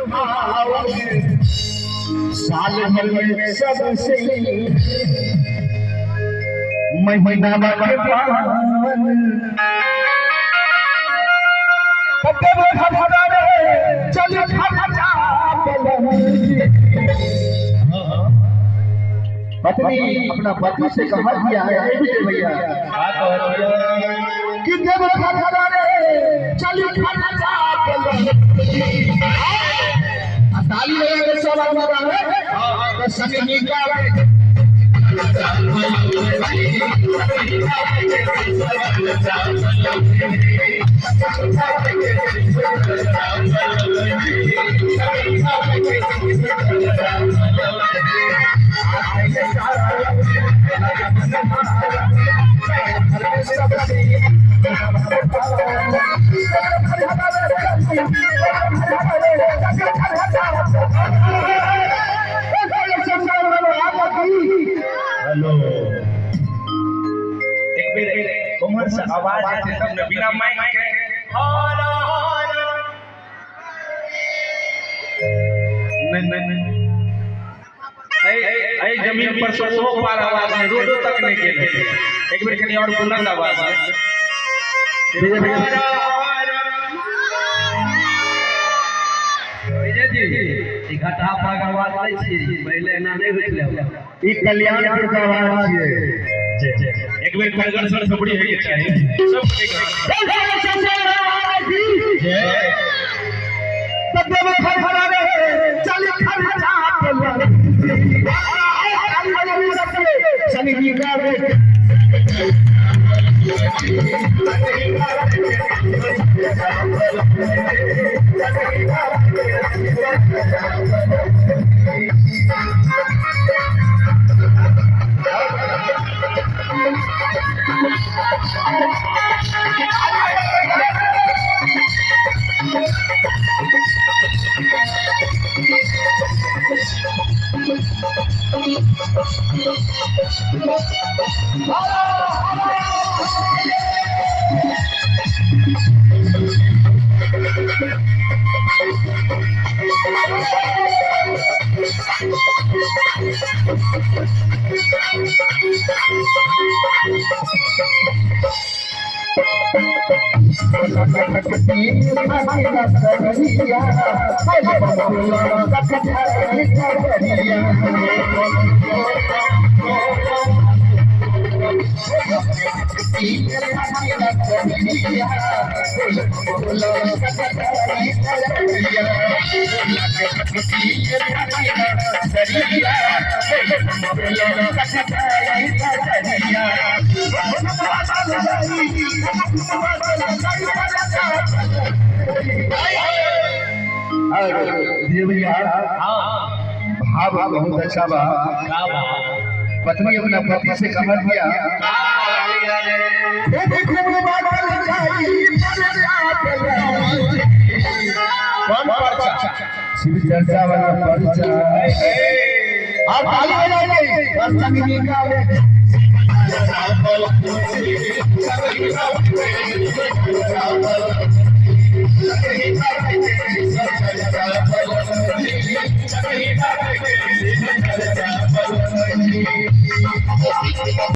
सुहावन, साल भर में सबसे महीना बाटे पावन। तब खबर चल खर्चा। पत्नी अपना पति से कहा दिया है, ए विजय भैया, कि देव खर्चा रे चल खर्चा। ताली लगा के सब आदमी रहे तो संग ही गावे। हेलो, एक बेर उम्हर से आवाज आते तब ने, बिना माइक के। हर हर। नहीं नहीं नहीं, ऐ जमीन पर से ओ पार आवाज नहीं, रोडो तक नहीं गेल। एक बेर कनी और बुलंद आवाज में। विजय भैया। विजय जी। ई घाटा पाग आवाज नहि छियै, पहिले एना नहि होइत छलै। ई कल्याणपुर के आवाज छियै। एक बेर खड़गर सर थपड़ी होइके चाही सब के। जय। ये भैया, भाव बहुत अच्छा बा। पत्नी अपना पति से कहा दिया, खूब खूब बाटल जाई। कौन पर्चा? शिव चर्चा वाला पर्चा। आप ताली बजाइए और संग ही गावे।